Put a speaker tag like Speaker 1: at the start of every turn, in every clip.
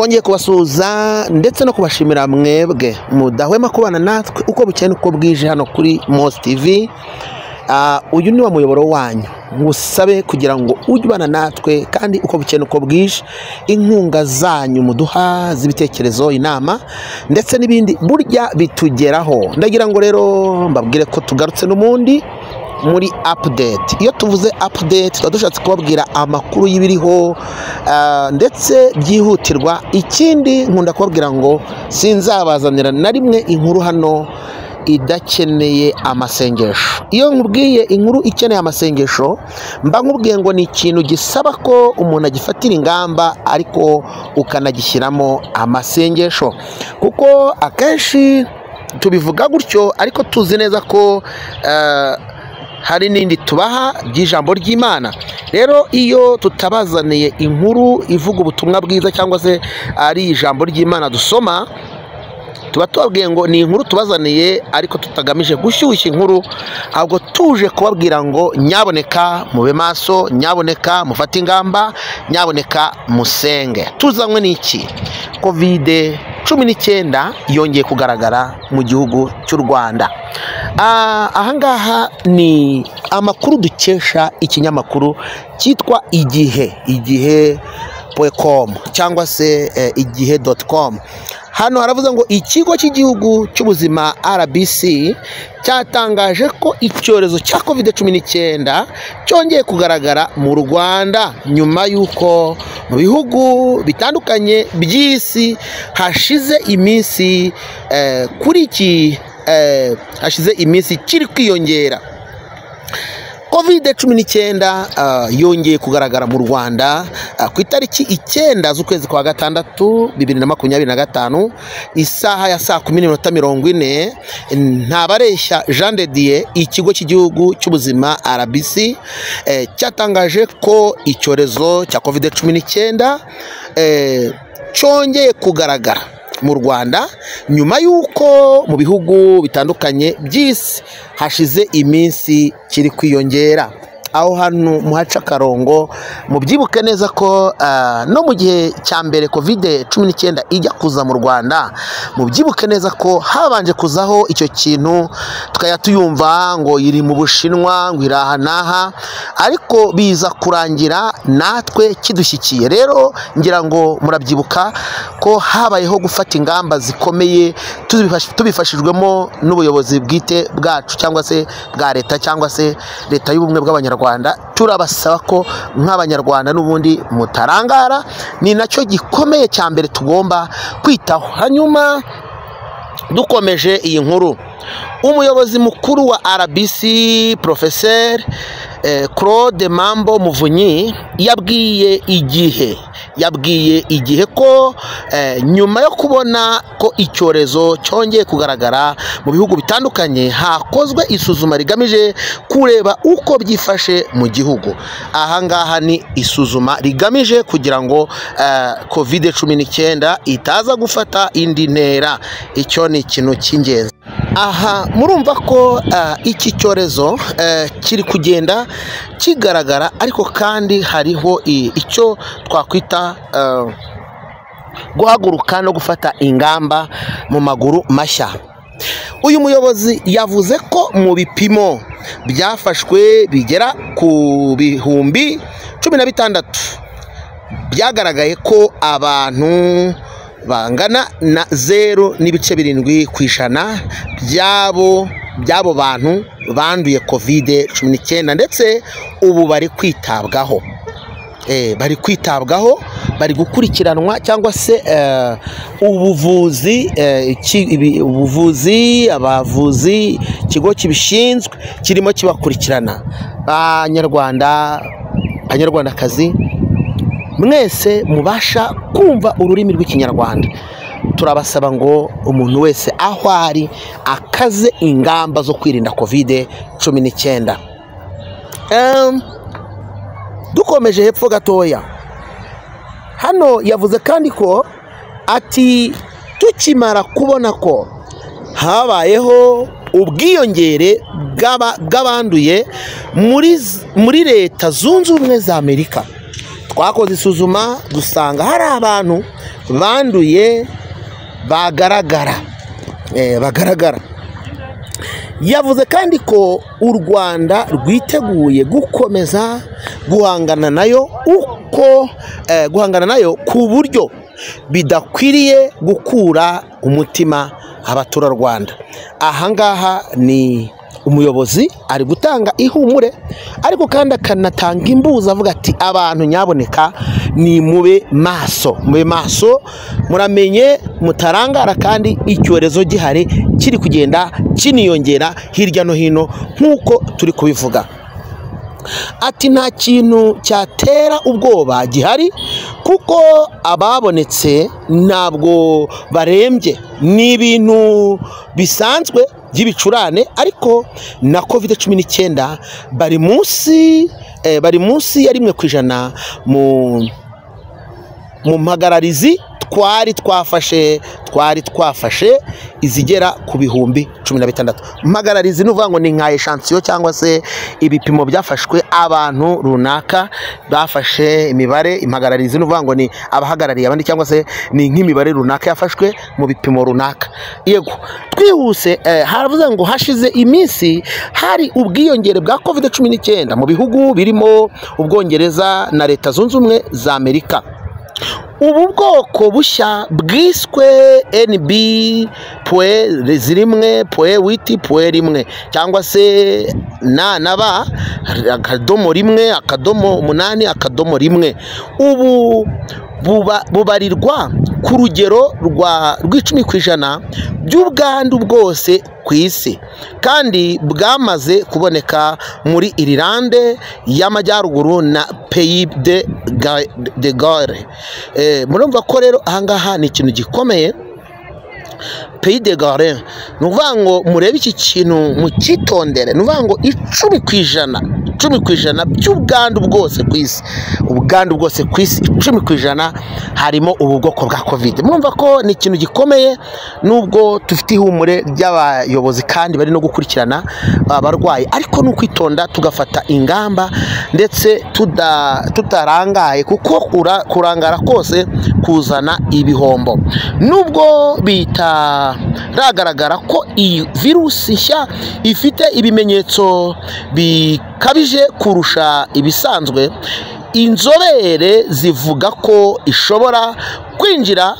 Speaker 1: Twongeye kubasuhuza ndetse no kubashimira mwebwe mudahwema kubana natwe uko bukeye n'uko bwije hano kuri Mos TV. Uyu ni wa muyoboro wanyu, ngusabe kugira ngo ujye ubana natwe kandi uko bukeye n'uko bwije. Inkunga zanyu muduha z'ibitekerezo, inama ndetse n'ibindi burya bitugeraho. Ndagira ngo rero mbabwire ko tugarutse n'ubundi muri update. Iyo tuvuze update tuba dushatse kubabwira amakuru y'ibiriho ndetse byihutirwa. Ikindi nkunda kubabwira ngo sinzabazanira na rimwe inkuru hano idakeneye amasengesho. Iyo nkubwiye inkuru ikeneye amasengesho, mba nkubwiye ngo ni ikintu gisaba ko umuntu agifatira ingamba ariko ukanagishyiramo amasengesho, kuko akenshi tubivuga gutyo ariko tuzi neza ko hari n'indi tubaha by'ijambo ry'Imana. Rero iyo tutabazaniye inkuru ivuga ubutumwa bwiza cyangwa se ari ijambo ry'Imana dusoma, tuba tubabwiye ngo ni inkuru tubazaniye ariko tutagamije gushyushya inkuru, ahubwo tuje kubabwira ngo nyaboneka mube maso, nyaboneka mufate ingamba, nyaboneka musenge. Tuzanywe n'iki? Covid 19 yongeye kugaragara mu gihugu cy'u Rwanda. Ahangaha ni amakuru dukesha ikinyamakuru cyitwa Igihe, igihe.com cyangwa se igihe.com. Hano haravuze ngo ikigo cy'igihugu cy'ubuzima RBC cyatangaje ko icyorezo cya Covid 19 cyongeye kugaragara mu Rwanda nyuma y'uko mu bihugu bitandukanye by'isi hashize iminsi kuri iki hashize iminsi kiri kwiyongera. Covid 19 yongeye kugaragara mu Rwanda ku itariki 9 z'ukwezi kwa gatandatu 2025, isaha ya saa 10:40. Ntabareshya Jean de Dieu, ikigo cy'igihugu cy'ubuzima RBC cyatangaje ko icyorezo cya Covid 19 cyongeye kugaragara mu Rwanda nyuma y'uko mu bihugu bitandukanye by'isi hashize iminsi kiri kwiyongera. Aho hantu muhaca akarongo, mubyibuke neza ko no mu gihe cya mbere Covid 19 ijya kuza mu Rwanda, mubyibuke neza ko habanje kuzaho icyo kintu tukajya tuyumva ngo iri mu Bushinwa, ngo iri aha n'aha, ariko biza kurangira natwe kidushyikiye. Rero ngira ngo murabyibuka ko habayeho gufata ingamba zikomeye tubifashijwemo n'ubuyobozi bwite bwacu cyangwa se bwa leta cyangwa se leta y'ubumwe bw'Abanyarwanda. Turabasaba ko nk'Abanyarwanda n'ubundi mutarangara, ni nacyo gikomeye cya mbere tugomba kwitaho. Hanyuma dukomeje iyi nkuru, umuyobozi mukuru wa RBC Professeur Claude Mambo Muvunyi yabwiye Igihe ko nyuma yo kubona ko icyorezo cyongeye kugaragara mu bihugu bitandukanye hakozwe isuzuma rigamije kureba uko byifashe mu gihugu. Ahangaha ni isuzuma rigamije kugira ngo Covid 19 itaza gufata indi ntera. Icyo ni ikintu cy'ingenzi. Aha murumva ko iki cyorezo kiri kugenda kigaragara, ariko kandi hariho icyo twakwita guhaguruka no gufata ingamba mu maguru mashya. Uyu muyobozi yavuze ko mu bipimo byafashwe bigera ku 16,000 byagaragaye ko abantu bangana na 0.7% by'abo bantu banduye Covid 19, ndetse ubu bari kwitabwaho, bari gukurikiranwa cyangwa se ubuvuzi, abavuzi, ikigo kibishinzwe kirimo kibakurikirana. Banyarwanda, Banyarwandakazi, mwese mubasha kumva ururimi rw'Ikinyarwanda, turabasaba ngo umuntu wese aho ari akaze ingamba zo kwirinda Covid 19. Dukomeje hepfo gatoya, hano yavuze kandi ko ati tukimara kubona ko habayeho ubwiyongere bw'abanduye muri Leta Zunze Ubumwe za Amerika, twakoze isuzuma dusanga hari abantu banduye bagaragara. Yavuze kandi ko u Rwanda rwiteguye gukomeza guhangana nayo uko guhangana nayo ku buryo bidakwiriye gukura umutima abaturarwanda. Ahangaha ni umuyobozi ari gutanga ihumure, ariko kandi akanatanga imbuza avuga ati abantu nyaboneka ni mube maso, mube maso, muramenye mutarangara, kandi icyorezo gihari kiri kugenda kiniyongera hirya no hino nk'uko turi kubivuga. Ati nta kintu cyatera ubwoba gihari kuko ababonetse ntabwo barembye, ni ibintu bisanzwe by'ibicurane, ariko na COVID-19 bari munsi ya 1% mu mpagararizi twari twafashe izigera ku 16,000. Mpagararizi nuvuga ngo ni nka echantion cyangwa se ibipimo byafashwe abantu runaka bafashe imibare. Impagararizi nuvuga ngo ni abahagarariye abandi cyangwa se ni nk'imibare runaka yafashwe mu bipimo runaka. Yego, twihuse haravuze ngo hashize iminsi hari ubwiyongere bwa COVID-19 mu bihugu birimo Ubwongereza na Leta Zunze Ubumwe za Amerika. Ubu bwoko bushya bwiswe NB .1.8.1 cyangwa se na na B .1.8.1, ubu bubarirwa ku rugero rwa 10% by'ubwandu bwose ku isi, kandi bwamaze kuboneka muri Irilande y'Amajyaruguru na Pays de Galles. Murumva ko rero ahangaha ni ikintu gikomeye. Pays de Galles, ni ukuvuga ngo murebe iki kintu mukitondere, ni ukuvuga ngo 10% 10% by'ubwandu bwose ku isi, ubwandu bwose ku isi 10% harimo ubu bwoko bwa COVID. Murumva ko ni ikintu gikomeye, nubwo tufite ihumure ry'abayobozi kandi bari no gukurikirana abarwayi, ariko ni ukwitonda tugafata ingamba ndetse tutarangaye, kuko kurangara kose kuzana ibihombo. Nubwo bitaragaragara ko iyi virusi nshya ifite ibimenyetso bikabije kurusha ibisanzwe, inzobere zivuga ko ishobora kwinjira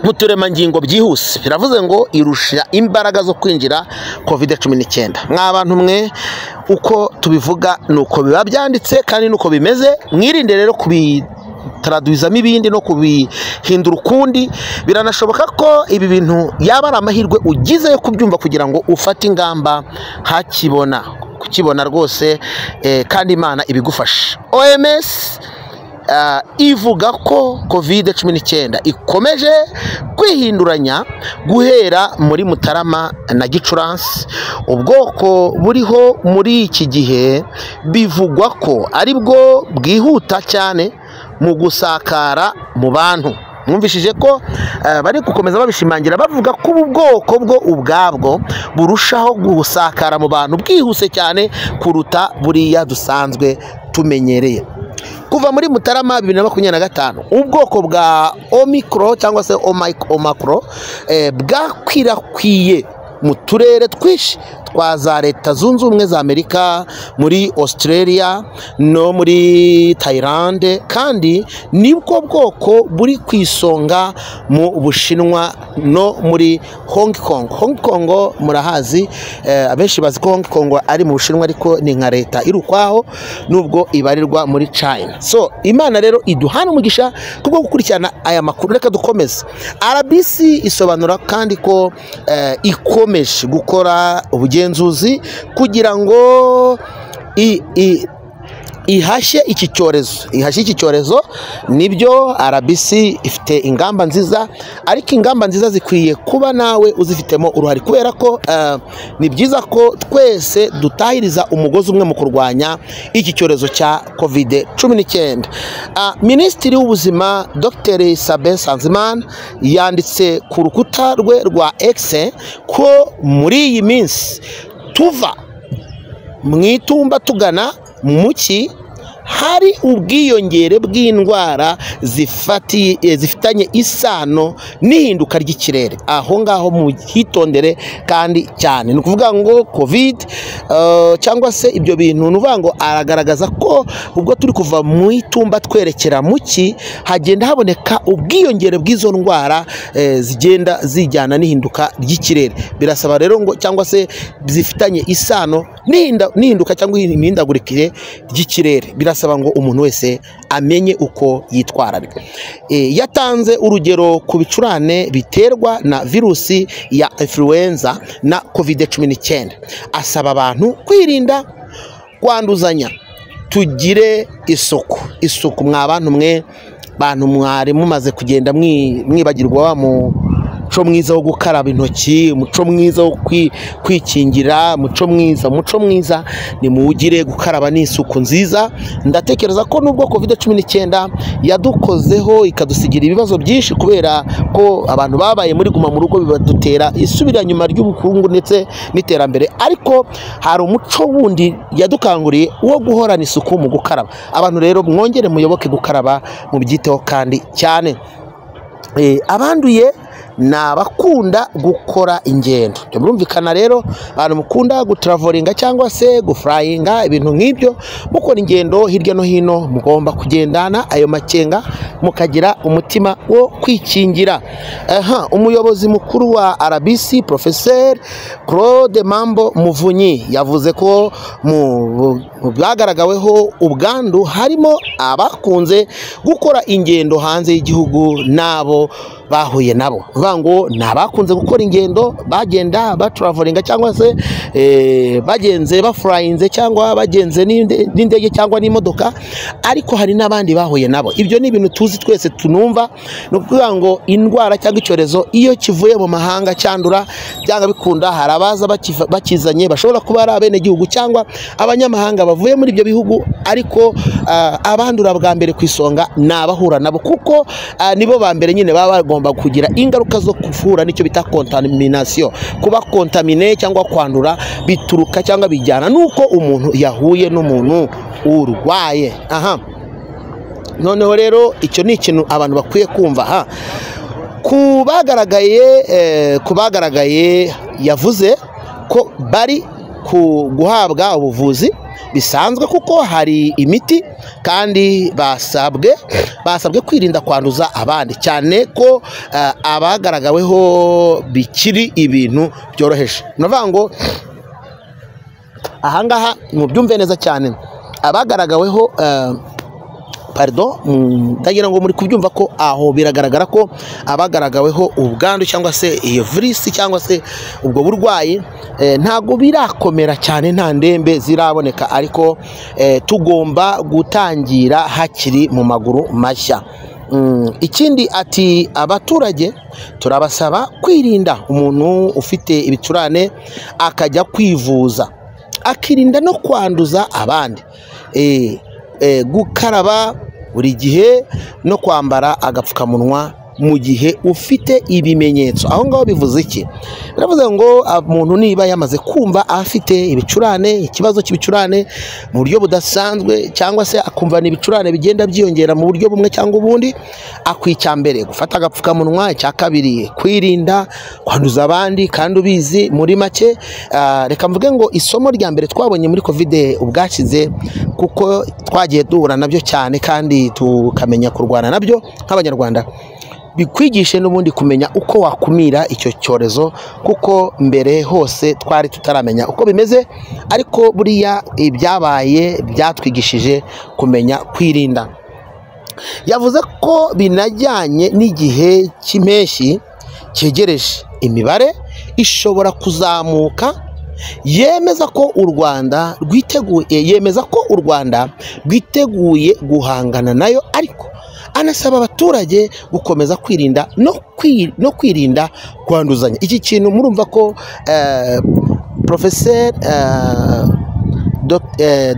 Speaker 1: mu turemangingo byihuse. Biravuze ngo irusha imbaraga zo kwinjira COVID-19. Mwa bantu mwe, uko tubivuga nuko biba byanditse kandi nuko bimeze. Mwirinde rero kubitraduzamo ibindi no kubihindura ukundi. Biranashoboka ko ibi bintu yaba ari amahirwe ugize yo kubyumva kugira ngo ufate ingamba hakibona kukibona rwose, kandi Imana ibigufasha. OMS ivuga ko COVID-19 ikomeje kwihinduranya guhera muri Mutarama na Gicurasi. Ubwoko buriho muri iki gihe bivugwa ko aribwo bwihuta cyane mu gusakara mu bantu. Mwumvishije ko bari gukomeza babishimangira bavuga ko ubu bwoko bwo ubwabwo burushaho gusakara mu bantu bwihuse cyane kuruta buriya dusanzwe tumenyereye. Kuva muri Mutarama 2025 ubwoko bwa Omicron cyangwa se Omicron bwakwirakwiye mu turere twinshi twa za Leta Zunze Ubumwe za Amerika, muri Australia no muri Thailand, kandi nibwo bwoko buri ku isonga mu Bushinwa no muri Hong Kong. Hong Kong murahazi, abenshi bazi ko Hong Kong ari mu Bushinwa, ariko ni nka leta iri ukwaho nubwo ibarirwa muri China. So Imana rero iduhana umugisha kubwo gukurikirana aya makuru. Reka dukomeze. RBC isobanura kandi ko ikomeje gukora ubugenzuzi kugira ngo ihashye iki cyorezo, ihashye iki cyorezo. Nibyo, RBC ifite ingamba nziza, ariko ingamba nziza zikwiye kuba nawe uzifitemo uruhare, kubera ko ni byiza ko twese dutahiriza umugozi umwe mu kurwanya iki cyorezo cya COVID-19. Minisitiri w'Ubuzima Dr. Sabin Nsanzimana yanditse ku rukuta rwe rwa X ko muri iyi minsi tuva mu itumba tugana mu muki, hari ubwiyongere bw'indwara zifitanye isano n'ihinduka ry'ikirere. Aho ngaho muhitondere kandi cyane. Ni ukuvuga ngo covid cyangwa se ibyo bintu, ni ukuvuga ngo aragaragaza ko ubwo turi kuva mu itumba twerekera mu ki, hagenda haboneka ubwiyongere bw'izo ndwara zigenda zijyana n'ihinduka ry'ikirere. Birasaba rero ngo cyangwa se zifitanye isano n'ihinduka cyangwa imihindagurikire ry'ikirere, birasaba ngo umuntu wese amenye uko yitwararika. Yatanze urugero ku bicurane biterwa na virusi ya influenza na COVID-19, asaba abantu kwirinda kwanduzanya. Tugire isuku, isuku mwa bantu mwe, bantu mwari mumaze kugenda mwibagirwa wa muco mwiza wo gukaraba intoki, umuco mwiza wo kwikingira, umuco mwiza ni muwugire. Gukaraba ni isuku nziza. Ndatekereza ko nubwo COVID-19 yadukozeho ikadusigira ibibazo byinshi kubera ko abantu babaye muri guma mu rugo, bibadutera isubiranyuma ry'ubukungu ndetse n'iterambere, ariko hari umuco wundi yadukanguriye wo guhorana isuku mu gukaraba. Abantu rero mwongere muyoboke gukaraba, mubyiteho kandi cyane. Abanduye ni abakunda gukora ingendo. Murumvikana rero, abantu mukunda gutravolinga cyangwa se gufurayinga, ibintu nk'ibyo, mukora ingendo hirya no hino, mugomba kugendana ayo makenga, mukagira umutima wo kwikingira. Umuyobozi mukuru wa RBC Professeur Claude Mambo Muvunyi yavuze ko mu bwagaragaweho ubwandu harimo abakunze gukora ingendo hanze y'igihugu n'abo bahuye nabo. Ngo ni abakunze gukora ingendo bagenda batravolinga cyangwa se bagenze bafurayinze cyangwa bagenze n'indege cyangwa n'imodoka, ariko hari n'abandi bahuye nabo. Ibyo ni ibintu tuzi twese tunumva. Ni ukuvuga ngo indwara cyangwa icyorezo iyo kivuye mu mahanga cyandura byanga bikunda, hari abaza bakizanye bashobora kuba ari abenegihugu cyangwa abanyamahanga bavuye muri ibyo bihugu, ariko abandura bwa mbere ku isonga ni abahura nabo, kuko nibo ba mbere nyine baba bagomba kugira ingaruka zo kuvura nicyo bita contamination. Kuba contamine cyangwa kwandura bituruka cyangwa bijyana nuko umuntu yahuye n'umuntu urwaye. Noneho rero icyo ni ikintu abantu bakwiye kumva. Kubagaragaye yavuze ko bari guhabwa ubuvuzi bisanzwe kuko hari imiti, kandi basabwe kwirinda kwanduza abandi, cyane ko abagaragaweho bikiri ibintu byoroheje. Navuga ngo ahangaha mubyumve neza cyane, abagaragaweho pardon, ndagira ngo muri kubyumva ko aho biragaragara ko abagaragaweho ubwandu cyangwa se iyo virus cyangwa se ubwo burwayi ntago birakomera cyane, nta ndembe ziraboneka, ariko tugomba gutangira hakiri mu maguru mashya. Ikindi ati abaturage turabasaba kwirinda umuntu ufite ibicurane akajya kwivuza, akirinda no kwanduza abandi, gukaraba buri gihe no kwambara agapfukamunwa mu gihe ufite ibimenyetso. Aho ngaho bivuze iki? Biravuze ngo umuntu niba yamaze kumva afite ibicurane, ikibazo cy'ibicurane mu buryo budasanzwe, cyangwa se akumva ni ibicurane bigenda byiyongera mu buryo bumwe cyangwa ubundi, akwica mbere gufata agapfukamunwa, icya kabiri kwirinda kwanduza abandi kandi ubizi. Muri make reka mvuge ngo isomo rya mbere twabonye muri COVID ubwashize, kuko twagiye duhura nabyo cyane kandi tukamenya kurwana nabyo nk'Abanyarwanda, bikwigishe n'ubundi kumenya uko wakumira icyo cyorezo, kuko mbere hose twari tutaramenya uko bimeze, ariko buriya ibyabaye byatwigishije kumenya kwirinda. Yavuze ko binajyanye n'igihe cy'impeshyi cyegereje, imibare ishobora kuzamuka. Yemeza ko u Rwanda rwiteguye guhangana nayo, ariko anasaba abaturage gukomeza kwirinda no kwirinda kwanduzanya. Iki kintu murumva ko Professeur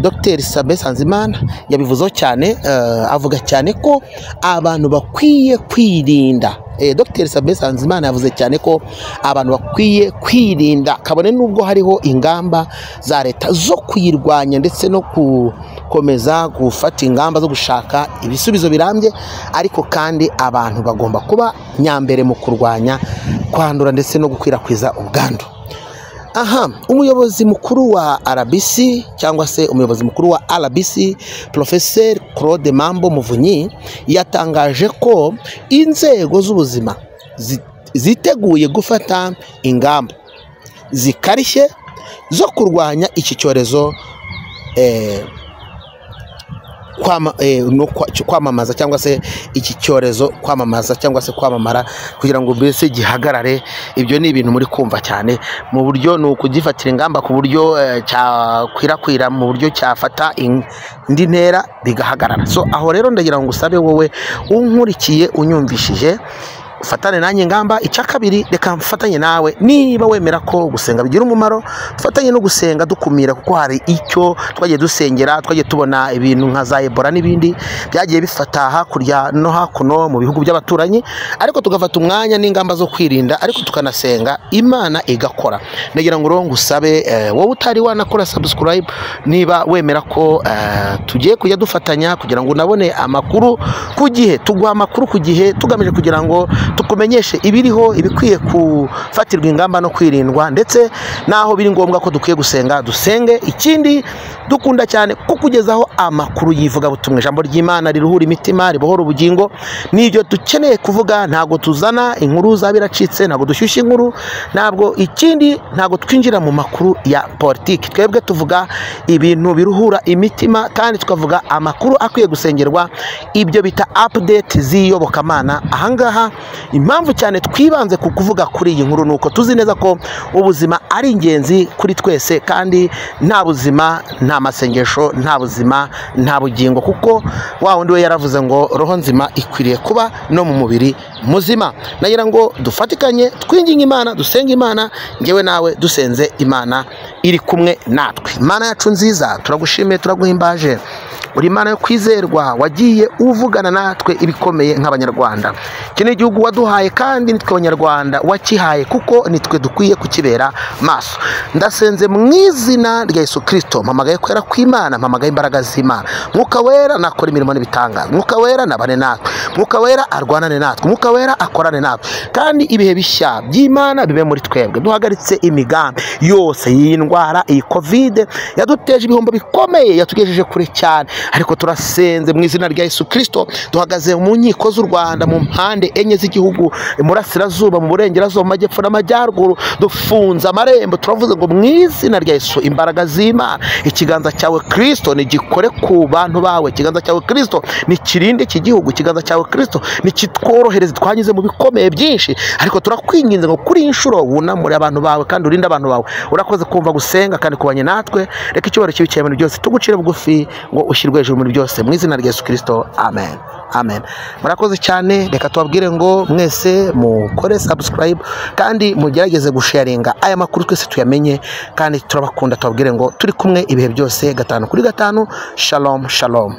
Speaker 1: Dr Sabin Nsanzimana yabivuzeho cyane, avuga cyane ko abantu bakwiye kwirinda Dr Sabin Nsanzimana yavuze cyane ko abantu bakwiye kwirinda, kabone nubwo hariho ingamba za leta zo kuyirwanya ndetse no gukomeza gufata ingamba zo gushaka ibisubizo birambye, ariko kandi abantu bagomba kuba nyambere mu kurwanya kwandura ndetse no gukwirakwiza ubwandu. Aha, umuyobozi mukuru wa RBC cyangwa se umuyobozi mukuru wa RBC Professeur Claude Mambo Muvunyi yatangaje ko inzego z'ubuzima ziteguye gufata ingamba zikarishye zo kurwanya iki cyorezo, kwamamaza cyangwa se iki cyorezo kwamamaza cyangwa se kwamamara kugira ngo mbese gihagarare. Ibyo ni ibintu muri kumva cyane mu buryo ni ukugifatira ingamba ku buryo cyakwirakwira, mu buryo cyafata indi ntera bigahagarara. So aho rero ndagira ngo usabe wowe unkurikiye unyumvishije ufatane nanjye ingamba. Icya kabiri, reka mfatanye nawe niba wemera ko gusenga bigira umumaro, dufatanye no gusenga dukumira, kuko hari icyo twagiye dusengera, twagiye tubona ibintu nka za Ebola n'ibindi byagiye bifata hakurya no hakuno mu bihugu by'abaturanyi, ariko tugafata umwanya n'ingamba zo kwirinda, ariko tukanasenga Imana igakora. Ndagira ngo rero ngusabe, wowe utari wanakora subscribe, niba wemera ko tugiye kujya dufatanya kugira ngo unabone amakuru ku gihe, tuguha amakuru ku gihe tugamije kugira ngo tukumenyeshe ibiriho, ibikwiye gufatirwa ingamba no kwirindwa, ndetse naho biri ngombwa ko dukwiye gusenga dusenge. Ikindi dukunda cyane kukugezaho amakuru y'ivugabutumwa, ijambo ry'Imana riruhura imitima, ribohora ubugingo, nibyo dukeneye kuvuga. Ntabwo tuzana inkuru zabiracitse, ntabwo dushyushya inkuru, ntabwo ikindi ntabwo twinjira mu makuru ya politiki. Twebwe tuvuga ibintu biruhura imitima kandi tukavuga amakuru akwiye gusengerwa, ibyo bita update z'iyobokamana. Ahangaha impamvu cyane twibanze ku kuvuga kuri iyi nkuru nuko tuzi neza ko ubuzima ari ingenzi kuri twese, kandi nta buzima nta masengesho, nta buzima nta bugingo, kuko wa wundi we yaravuze ngo roho nzima ikwiriye kuba no mu mubiri muzima. Nagira ngo dufatikanye twinginge Imana, dusenge Imana, ngewe nawe dusenze Imana iri kumwe natwe. Imana yacu nziza, turagushimiye, turaguhimbaje, uri Imana yo kwizerwa, wagiye uvugana natwe ibikomeye nk'Abanyarwanda. Iki ni igihugu waduhaye kandi nitwe Abanyarwanda wakihaye, kuko nitwe dukwiye kukibera maso. Ndasenze mu izina rya Yesu Kristo, mpamagaye kwera kw'Imana, mpamagaye imbaraga z'Imana. Mwuka Wera nakora imirimo n'ibitangaza, Mwuka Wera nabane natwe, Mwuka Wera arwanane natwe, Mwuka Wera akorane natwe, kandi ibihe bishya by'Imana bibe muri twebwe. Duhagaritse imigambi yose y'iyi ndwara, iyi Covid yaduteje ibihombo bikomeye, yatugejeje kure cyane, ariko turasenze mu izina rya Yesu Kristo. Duhagaze mu nkiko z'u Rwanda, mu mpande enye z'igihugu, murasirazuba, mu burengerazuba, mu majyepfo n'amajyaruguru, dufunze amarembo, turavuze ngo mu izina rya Yesu, imbaraga z'Imana, ikiganza cyawe Kristo nigikore ku bantu bawe, ikiganza cyawe Kristo nikirinde iki gihugu, ikiganza cyawe Kristo nikitworohereze. Twanyuze mu bikomeye byinshi, ariko turakwinginze ngo kuri inshuro wunamure abantu bawe kandi urinde abantu bawe. Urakoze kumva gusenga kandi kubanye natwe, reka icyubahiro kibe cyawe muri byose, tugucire bugufi ngo ushyirwe hejuru muri byose, mu izina rya Yesu Kristo, amen. Amen. Murakoze cyane, reka tubabwire ngo mwese mukore subscribe kandi mugerageze gusharinga aya makuru twese tuyamenye, kandi turabakunda, tubabwire ngo turi kumwe ibihe byose, 5 kuri 5. Shalom shalom.